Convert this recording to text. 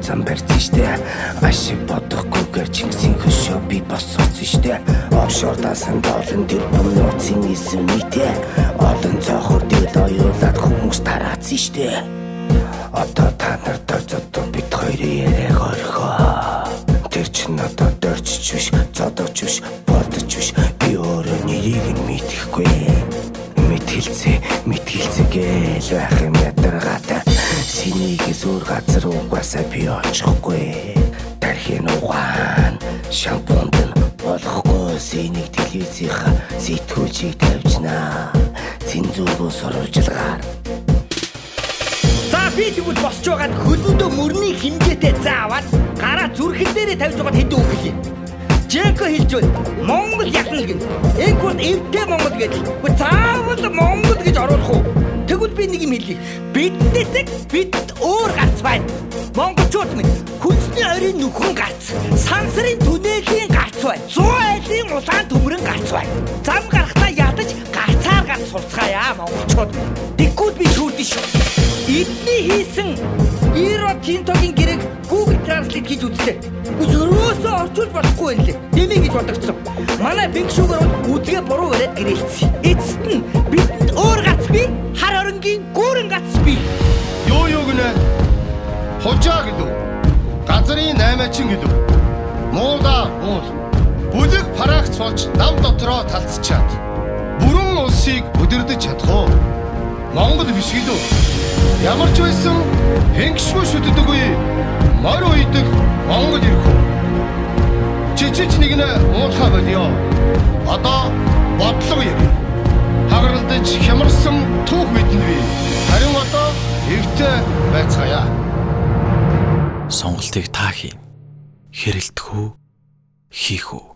зам барьсан штэ. Ашиг бодохгүйгээр Чингисийн хөшөө би босгоцсон штэ. Офшор дасан долларын тэрбум нууцын эсэм нийтээ. Олон цоохор дээл оюулаад хүмүүс тараацсан штэ. Одоо та нар дорцодоо бид хоёрын яриаг орхио. Тэр чинь одоо дорчч биш, зодооч биш, болдож биш. Би өөрөө нэрийг нь мэдэхгүй. Мэтгэлцээ, мэтгэлцээ гээл байх юм ядаргаатай. Синийгээс өөр газар угаасаа би очихгүй. Тархийн угаан, шампунд нь болохгүй. Синийг телевизийнхаа сэтгүүлчийг тавьжнаа. Цензургүй сурвалжлагаар. За, би тэгвэл босч байгаад хөлөндөө мөрний хэмжээтэй заа аваад гараа зүрхэн дээрээ тавьж байгаад хэдэн үг хэлье. Жеко хэлж байна. Монгол ялна л гин. Энкурт эвтэй Монгол гэдэл. Үгүй, заавал Монгол гэж оруулах уу? Тэгвэл би нэг юм хэлье. Биднээсээ бид өөр гарц байна. Монголчууд минь хүнсний орийн нүхэн гарц, сансрын түнэлийн гарц байна. 100 айлын улаан төмрөн гарц байна. Зам гарахтаа ядаж гарцаар гарц сурцгаая, монголчууд минь. Тэгвэл би шүүдэн шүү. Эдний хийсэн Рио Тинтогийн гэрээг Google Translate хийж үзлээ. Үгүй, ерөөсөө орчуулж болохгүй юм лээ. Дэмий гэж бодогдсон. Манай Бэнгшүүгэр бол үдгээ буруу бариад гэрээлсэн. Эцэст нь бидэнд өөр гац бий, хар хоронгийн гүүрэн гац бий. Юу юу гинэ? Хужаа гэдэг. Газрын наймаачин гэдэг. Муулаа муул. Бүлэг парагц болж нам дотроо талцчаад. Бүрэн улсыг өдөрдөж чадах уу? Монгол биш гэлүү. Ямар ч байсан хингшгүй шүтдэггүй. Морь уйдаг Монгол ирэх үү? Чичиж нэг нь муулахаа болио. Одоо бодлого ярив. Хагаралдаж хямарсан түүх мэднэ би. Харин одоо эвтэй байцгаая. Сонголтыг та хийн. Хэрэлдэх үү? Хийх үү?